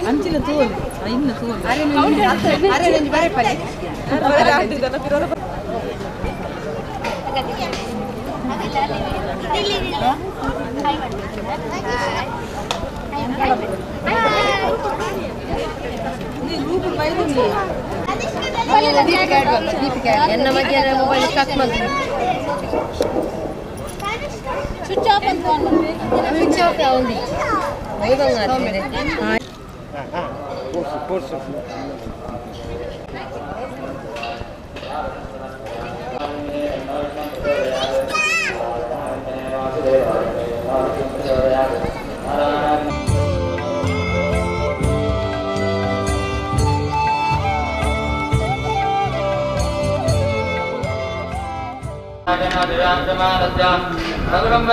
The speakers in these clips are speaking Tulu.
ಅಂಚಿನ ತೋಲ್ ಇನ್ನು ತೋಲ್ ಅರೆ ನಂಜಿ ಬಾರೆ ಪಲೆ ಎನ್ನ ಬಗ್ಗೆ ಮೊಬೈಲ್ ಸ್ಟಕ್ ಮಾಡ್ತೀನಿ. ಸ್ವಿಚ್ ಆಫ್ ಅಂತ ಸ್ವಿಚ್ ಆಫ್ ಯಾವುದು Forse, forse. Oh,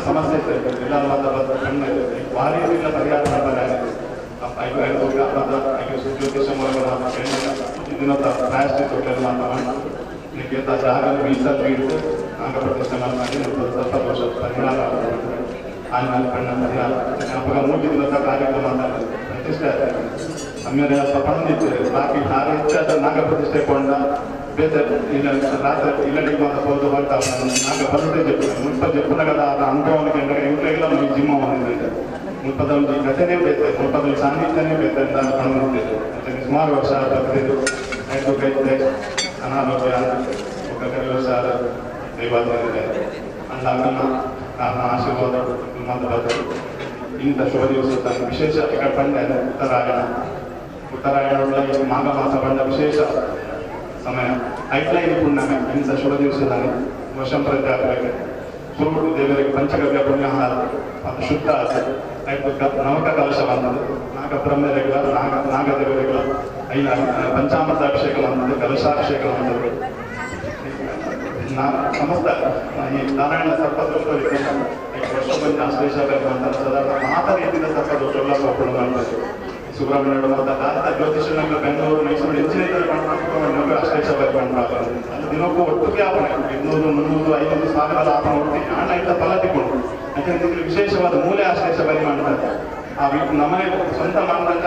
ಸಮಸ್ಯೆ ಭಾರಿ ಪರಿಹಾರ ಕಾರ್ಯಕ್ರಮ ಪ್ರತಿಷ್ಠೆ ಆಮೇಲೆ ಬಾಕಿ ನಾಗ ಪ್ರತಿಷ್ಠೆ ಕೊಂಡ ಬೇತೆ ರಾತ್ರಿ ಇಲ್ಲಡಿಗೆ ಮಾತ್ರ ಹೋದ ಹೊರಟ ನಾಗ ಬರುತ್ತೆ ಮುಲ್ಪ ಜಪ್ಪುನಗದ ಅನುಭವಕ್ಕೆ ಇಂಟ್ಲೆಲ್ಲ ಜಿಮ್ಮ ಬಂದಿದೆ ಮುಲ್ಪದ ಒಂದು ಕಥೆನೇ ಬೇತೆ ಮುಲ್ಪದ ಸಾನ್ನಿಧ್ಯನೇ ಬೇತೆ ಅಂತ ಕಂಡುಕೊಂಡಿದ್ದೆ. ಸುಮಾರು ವರ್ಷ ಬರೆದಿದ್ದು ಐದು ಅನಾರೋಗ್ಯ ವರ್ಷ ದೈವಾಗಿದೆ ಅಂದಾಗನ ಕಾರಣ ಆಶೀರ್ವಾದ ಇಂಥ ಶುಭ ದಿವಸ ವಿಶೇಷ ಪಂಡ ಉತ್ತರಾಯಣ ಉತ್ತರಾಯಣ ಮಾಘ ಮಾಸ ಬಂದ ವಿಶೇಷ ಸಮಯ ಐಟ್ಲೈನ್ ಪುಣ್ಯಮೆ ಇಂಥ ಶುಭ ದಿವಸದಲ್ಲಿ ವರ್ಷಂ ಪ್ರತ್ಯಾಗಬೇಕು ಸುರುಡು ದೇವರಿಗೆ ಪಂಚಗವ್ಯ ಪುಣ್ಯಹಾರ ಅದು ಶುದ್ಧ ನವಕ ಕಲಶ ಬಂದದ್ದು ನಾಗ ಬ್ರಹ್ಮದೇವರ ನಾಗ ನಾಗದೇವರಿಗಳ ಐನ ಪಂಚಾಮೃತಾಭಿಷೇಕ ಬಂದದ್ದು ಕಲಶಾಭಿಷೇಕ ಬಂದದ್ದು ಸಮಸ್ತ ಈ ನಾರಾಯಣ ಸರ್ಪದೋಷ ವರ್ಷ ಬಂದ ಆಶ್ಲೇಷ ಮಾತ ರೀತಿಯ ಸರ್ಪದೋಷ ಎಲ್ಲ ಮಾಡ್ತಾರೆ. ಸುಬ್ರಹ್ಮಣ್ಯ ಮತ್ತು ಜ್ಯೋತಿಷ ಬೆಂಗಳೂರು ಮೈಸೂರು ಹೆಚ್ಚಿನ ಆಶ್ಲೇಷ ಅದು ದಿನಕ್ಕೂ ಒಟ್ಟಿಗೆ ಆಪಣೆ 200 300 500 ಸಾವಿರ ಆಪಣ ಒಟ್ಟಿಗೆ ಹಣ ಇದ್ದ ಫಲ ತಿಕ್ಕೊಂಡು ಯಾಕಂದ್ರೆ ವಿಶೇಷವಾದ ಮೂಲೆ ಆಶ್ಲೇಷ ಬಲಿ ಮಾಡ್ತಾರೆ. ಆ ನಮ್ಮನೆ ಸ್ವಂತ ಮಾಡ್ದಂತ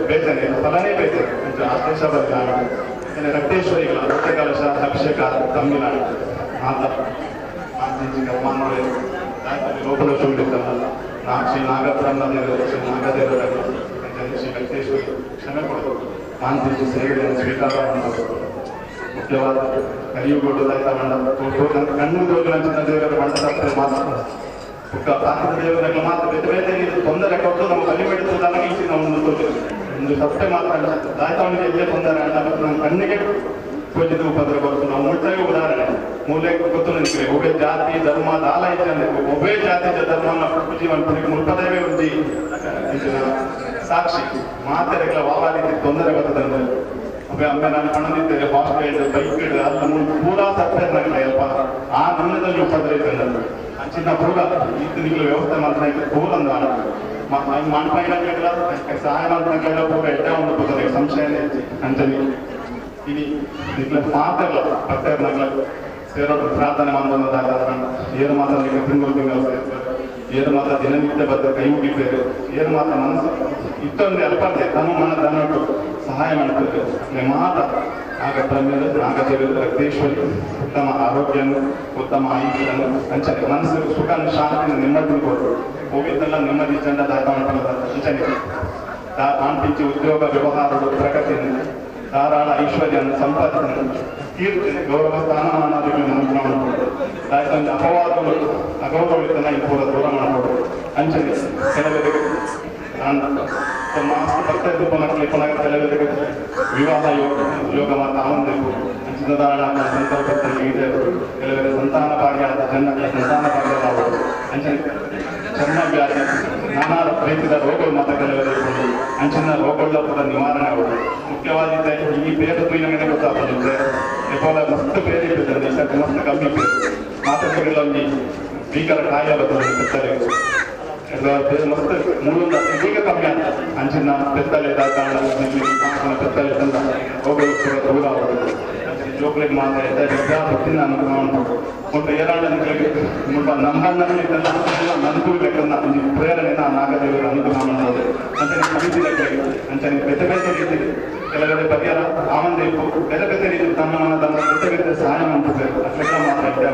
ಬೇತನೆ ಫಲನೇ ಬೇತೆ ಆಶ್ಲೇಷ ಬಲಿ ಯಾಕಂದ್ರೆ ರಕ್ತೇಶ್ವರಿಗಳ ರಕ್ತ ಕಲಶ ಅಭಿಷೇಕ ತಮ್ಮಿನಾಡು ಮಾತ ಲೋಪದೋಷಗಳಿರ್ತಲ್ಲ ಶ್ರೀ ನಾಗಬ್ರಹ್ಮ ದೇವರು ಶ್ರೀ ನಾಗದೇವರ ಶ್ರೀ ವೆಂಕಟೇಶ್ವರಿ ಕ್ಷಮೆ ಕೊಡಬೇಕು ಮಾಂತಿಸಿ ಸೇವೆಯನ್ನು ಸ್ವೀಕಾರ ಮಾಡಬೇಕು. ಮುಖ್ಯವಾದ ಕಲಿಯುಗೊಡ್ಡು ಕಣ್ಣು ತೋಜುನಂಚಿನ ದೇವರ ಬಂಡ ತಪ್ಪೆ ಮಾತ್ರ ಬುಕ್ಕ ಪ್ರಾಕೃತ ದೇವರ ಮಾತ್ರ ಬೇತೆ ಬೇತೆ ರೀತಿ ತೊಂದರೆ ಕೊಟ್ಟು ನಮ್ಮ ಬಲಿಪಡಿಸುವ ತನಕ ಇಂಚಿನ ಒಂದು ತೋಜು ಒಂದು ಸಪ್ಪೆ ಮಾತ್ರ ಅಲ್ಲ ದಾಯ್ತವನಿಗೆ ಎಲ್ಲೇ ತೊಂದರೆ ಅಲ್ಲ ನಮ್ಮ ಕಣ್ಣಿಗೆ ತೋಜಿದ ಉಪದ್ರ ಬರುತ್ತೆ. ನಾವು ಮುಟ್ಟವೇ ಉದಾಹರಣೆ ಮೂಲೆ ಗೊತ್ತು ನಿಂತಿವೆ ಒಬ್ಬೇ ಜಾತಿ ಧರ್ಮ ದಾಲ ಇದ್ದಂತೆ ಒಬ್ಬೇ ಜಾತಿ ಧರ್ಮನ ಪೂಜೆ ಮಾಡ್ಕೊಂಡು ಮುಲ್ಪದೇವೇ ಒಂಜಿ ಸಾಕ್ಷಿ ಮಾತೆರೆಗಳ ವಾವಾ ರೀತಿ ತೊಂದರೆ ಬರ್ತದೆ. ಒಬ್ಬ ಅಮ್ಮೆ ನಾನು ಪಣದಿದ್ದೇನೆ ಹಾಸ್ಟೆಲ್ ಬೈಕ್ ಅಲ್ಲ ಪೂರಾ ಸಪ್ಪೆ ಅಲ್ಪ ಆ ನಮ್ಮದಲ್ಲಿ ಉಪದ್ರ ಇರ್ತದೆ ಅಂಚಿನ ಪೂರ ಈತ ನಿಗ್ಲ ವ್ಯವಸ್ಥೆ ಮಾತ್ರ ಪೂರ ಮಣ್ಪಾಯಿನ ಸಹಾಯ ಮಾಡ್ತಾಗ ಪೂರ ಎಡ್ಡ ಒಂದು ಬರ್ತದೆ ಸಂಶಯ ಅಂಚನೆ ಇನಿ ನಿಗ್ಲ ಮಾತೆಲ್ಲ ಭಕ್ತರ್ನಗ್ಲ ಸೇರೋದು ಪ್ರಾರ್ಥನೆ ಮಾಡ್ಬಂದಾಗ ಏನು ಮಾತ್ರ ನಿಮಗೆ ತಿಂಗಳು ತಿಂಗಳು ಸೇರ್ತಾರೆ, ಏನು ಮಾತ್ರ ದಿನನಿತ್ಯ ಬದ್ಧ ಕೈ ಮುಗಿಬೇರು, ಏನು ಮಾತ್ರ ಮನಸ್ಸು ಇತ್ತೊಂದು ಅಲ್ಪಂದೆ ತಮ್ಮ ಮನ ಧನಟ್ಟು ಸಹಾಯ ಮಾಡ್ತಾರೆ. ಮಾತ ನಾಗಬ್ರಹ್ಮರು ನಾಗದೇವರು ರಕ್ತೇಶ್ವರಿ ಉತ್ತಮ ಆರೋಗ್ಯನು ಉತ್ತಮ ಆಯುಷ್ಯನು ಅಂಚನೆ ಮನಸ್ಸು ಸುಖ ಶಾಂತಿನ ನೆಮ್ಮದಿ ಕೊಟ್ಟು ಹೋಗಿದ್ದೆಲ್ಲ ನೆಮ್ಮದಿ ಚಂದ ದಾತ ಮಾಡ್ಕೊಳ್ಳೋದ ಅಂಚನೆ ಮಾನ್ಪಿಂಚಿ ಉದ್ಯೋಗ ವ್ಯವಹಾರಗಳು ಪ್ರಗತಿಯನ್ನು ಧಾರಾಳ ಐಶ್ವರ್ಯವನ್ನು ಸಂಪಾದನೆ ಕೀರ್ತಿ ಗೌರವ ಸ್ಥಾನಮಾನಾದಿಗಳನ್ನು ಅನುಗ್ರಹ ಮಾಡಿಕೊಡು. ತಾಯಿ ಅಪವಾದಗಳು ಅಗೌರವತನ ಈ ಪೂರ ದೂರ ಮಾಡಿಕೊಡು. ಅಂಚನೆ ಕೆಲವರಿಗೆ ಭಕ್ತ ಪುನಃ ಕೆಲವರಿಗೆ ವಿವಾಹ ಯೋಗ ಯೋಗ ಮಾತ್ರ ಆನಂದಿಗೂ ಅಂಚಿನ ಸಂಕಲ್ಪ ಈಡೇರು. ಕೆಲವರಿಗೆ ಸಂತಾನ ಭಾಗ್ಯ ಜನಕ್ಕೆ ಸಂತಾನ ಭಾಗ್ಯವಾಗುವುದು. ಅಂಚನೆ ಚರ್ಮ ವ್ಯಾಧಿ ನಾನಾ ರೀತಿಯ ರೋಗಗಳು ಮಾತ್ರ ಕೆಲವರಿಗೆ ಅಂಚಿನ ರೋಗಗಳ ಕೂಡ ನಿವಾರಣೆ ಆಗುವುದು. ಮುಖ್ಯವಾಗಿ ಈ ಬೇರೆ ತುಯಿನಗನೆ ಗೊತ್ತಾಗ್ತದೆ ಎಪೋಲ ಮಸ್ತ್ ಬೇರೆ ಇರ್ತದೆ ಈ ಮಸ್ತ್ ಕಮ್ಮಿ ಬೇರೆ ಮಾತ್ರೆಗಳಲ್ಲಿ ಭೀಕರ ಕಾಯ ಬರ್ತದೆ ಬೆತ್ತಲೆ ಮಸ್ತ್ ಮುಳ್ಳುಂದ ಈಗ ಕಮ್ಮಿ ಅಂತ ಅಂಚಿನ ಬೆತ್ತಲೆ ಬೆತ್ತಲೆ ತಂದ ರೋಗಗಳು ಕೂಡ ದೂರ ಆಗುವುದು. ಜೋಕ್ಲಿಗೆ ಮಾತ್ರ ವಿದ್ಯಾ ಭಕ್ತಿನ ಅನುಗ್ರಹ ಮಾಡ್ಬೋದು. ಮುಲ್ಪ ಏರಾಂಡ ಮುಲ್ಪ ನಮ್ಮಣ್ಣನ ನನ್ಕೂಡ್ಬೇಕನ್ನ ಪ್ರೇರಣೆನ ನಾಗದೇವರು ಅನುಗ್ರಹ ಮಾಡ್ಬೋದು. ಅಂಚನೆ ಸಮಿತಿ ಅಂಚನೆ ಬೇತೆ ಬೇತೆ ರೀತಿ ಕೆಲವೆಡೆ ಪರಿಹಾರ ಆಮಂದಿಪ್ಪು ಬೇರೆ ಬೇರೆ ರೀತಿ ತನ್ನ ಮನ ತನ್ನ ಬೇತೆ ಬೇತೆ ಸಹಾಯ ಮಾಡ್ತಾರೆ. ಅಟ್ಲೆಲ್ಲ ಮಾತ್ರ ಇದ್ದೆ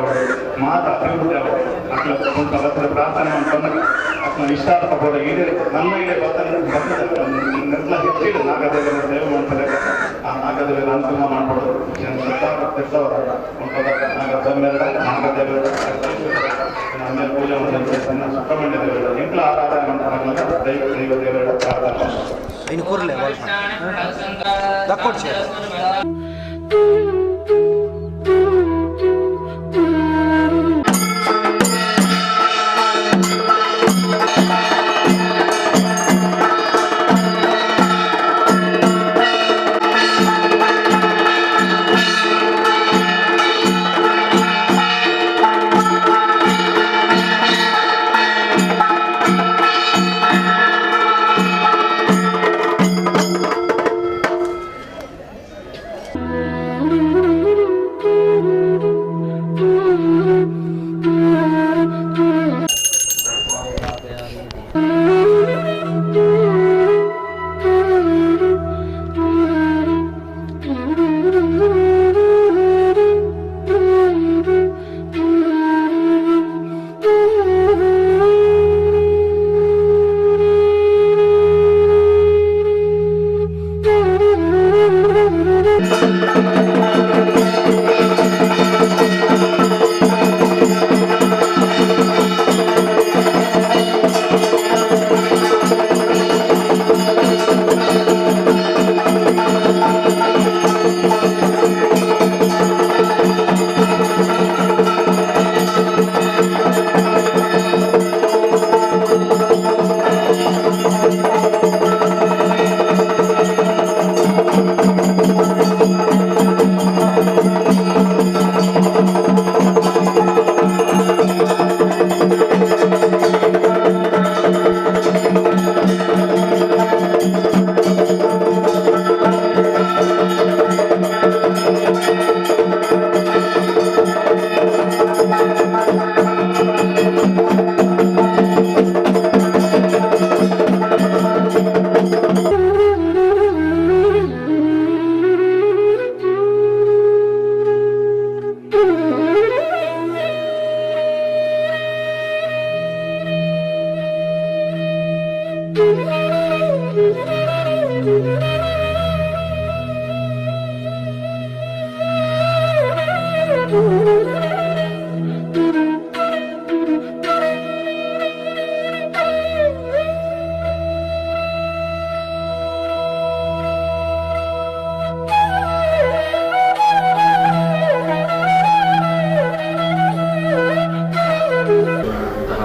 ಮಾತ ಅಭಿವೃದ್ಧಿ ಆಗೋದು ಅಟ್ಲ ಮುಲ್ಪ ಅವತ್ತರ ಪ್ರಾರ್ಥನೆ ಮಾಡ್ಕೊಂಡಾಗ ಅಟ್ಲ ಇಷ್ಟಾರ್ಥ ಕೂಡ ಈಡೇರಿ ನನ್ನ ಈಡೇ ನೆಲ್ಲ ಹೆಚ್ಚಿಡು ನಾಗದೇವರ ಸೇವೆ ಮಾಡ್ತಾರೆ. ಆ ನಾಗದೇವರ ಅನುಗ್ರಹ ಮಾಡ್ಕೊಡೋದು ನಾಗದೇವರ ಆಮೇಲೆ ಪೂಜೆ ಮಾಡ್ತಾರೆ. ಸಣ್ಣ ಸುಬ್ರಹ್ಮಣ್ಯ ದೇವರ ಎಂಟ್ಲ ಆರಾಧನೆ ಮಾಡ್ತಾರೆ. ದೈವ ದೈವ ದೇವರ ಪ್ರಾರ್ಥನೆ ಇನ್ನು ಕೂರ್ಲೆ ದಕ್ಕೊಡ್ಸಿ.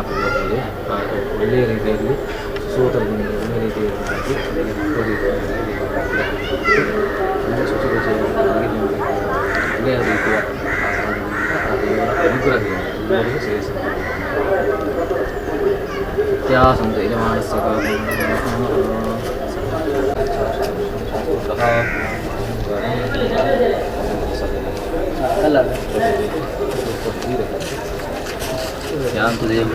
ಆಪುಂಡು ಪೂಜೆ ಒಳ್ಳೆಯ ರೀತಿಯಲ್ಲಿ ಸೋದರನಿಗೆ ಒಳ್ಳೆಯ ರೀತಿಯಲ್ಲಿ ಶುಚಿರುಚಿಯಾಗಿ ಒಳ್ಳೆಯ ರೀತಿಯ ಆ ದೇವರ ಅನುಗ್ರಹದಿಂದ ಎಲ್ಲರಿಗೂ ಸೇರಿಸಿದ್ದಾರೆ. ಸತ್ಯಾಸಂತ ಯಜಮಾನಸ್ಯ ಯಾಂತು ದೇವ.